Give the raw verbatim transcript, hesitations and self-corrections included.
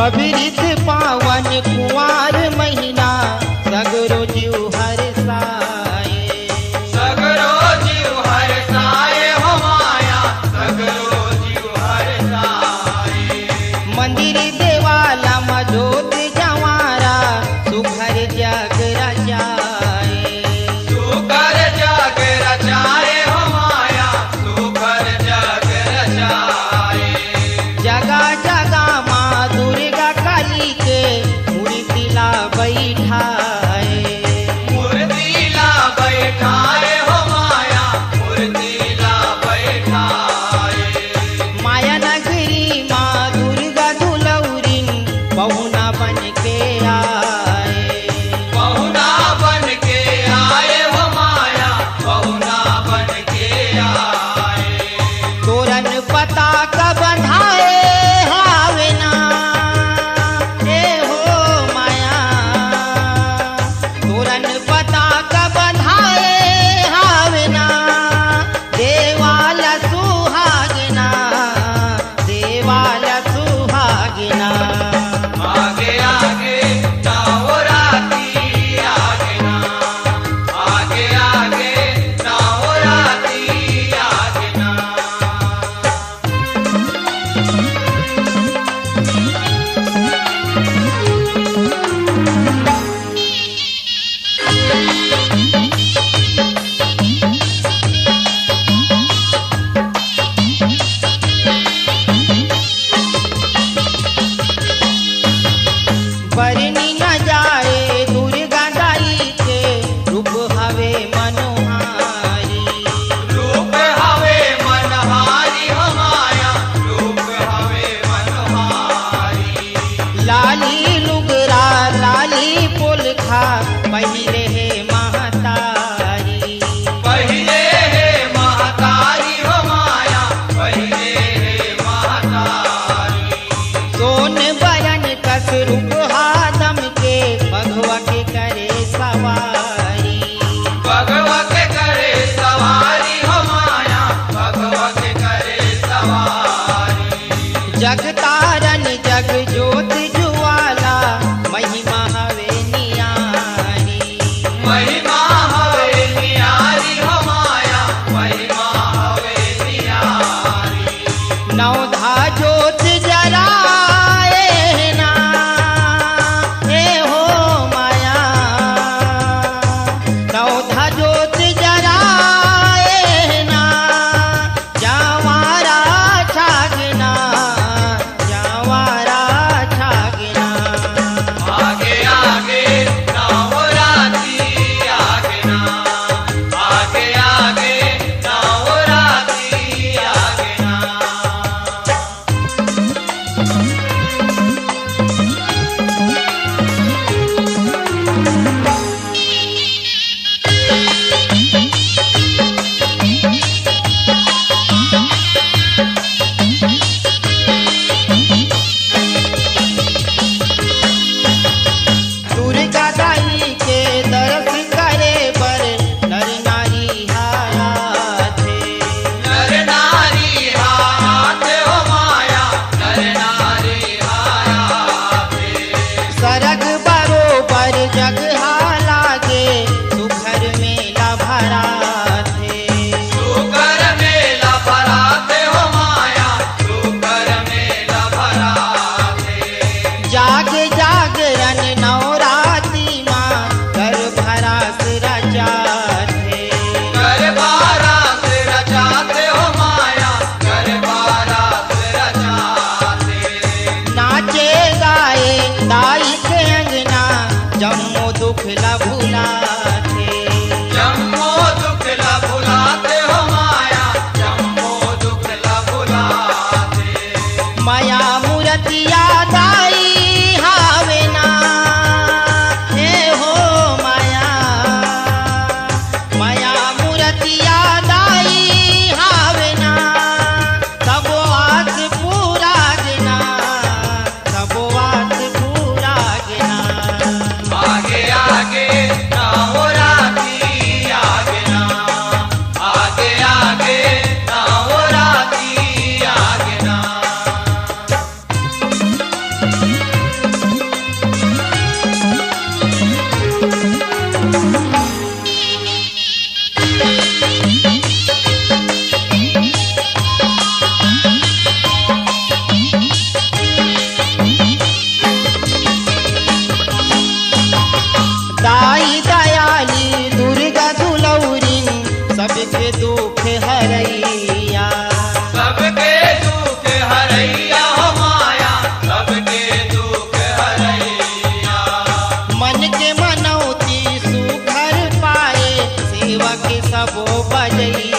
अभिरित पावन कुंवार महीना, सगरो जीव हरसाए। सगरो जीव हरसाए हो माया, सगरो जीव हरसाए। मंदिर देवाला म जोत जवारा, सुघर जग रचाए। सुघर जग रचाए हो माया, सुघर जग रचाए। जगा जगा माँ दुर्गा काली के मूर्ति ला बैठाए। मूर्ति ला बैठाए हो माया, मूर्ति ला बैठाए। माया नगरी माँ दुर्गा दुलौरिन पहुना बन के आए। पहुना बन के आए हो माया, पहुना बन के आए। तोरन पताका बंधाए हावे ना, ए हो माया। तोरन पताका बंधाए हावे ना, देवाला सुहागिना, देवाला सुहागिना। आगे आगे नवराती आगे ना, आगे आगे नवराती आगे ना। बरनी न जाए दुर्गा दाई के, रूप हवे मनोहारी। रूप हवे मनहारी हो माया, रूप हवे मनहारी। लाली लुगरा लाली पोलखा, पहिले हे महतारी। पहिले हे महतारी हो माया, पहिले हे महतारी। सोन बरन कस रूप हादम के, बघवा के करे सवारी। बघवा के करे सवारी हो माया, बघवा के करे सवारी। जग तारन जग जोत जुआला, महिमा हवे नियारी। महिमा हवे नियारी हो माया, महिमा हवे नियारी। नवधा जोत जराए ना, ए हो माया। नवधा जोत जराए ना, जावारा छागना, जावारा छागना। आगे आगे नवराती आगे ना, आगे आगे नवराती आगे ना। दाई दयाली दुर्गा दुलौरिन, सबके दुख हरैया। सबके दुख हरैया हो माया, सबके दुख हरैया। मन के मनौती सुघर पाए, सेवा के सबो बजैया।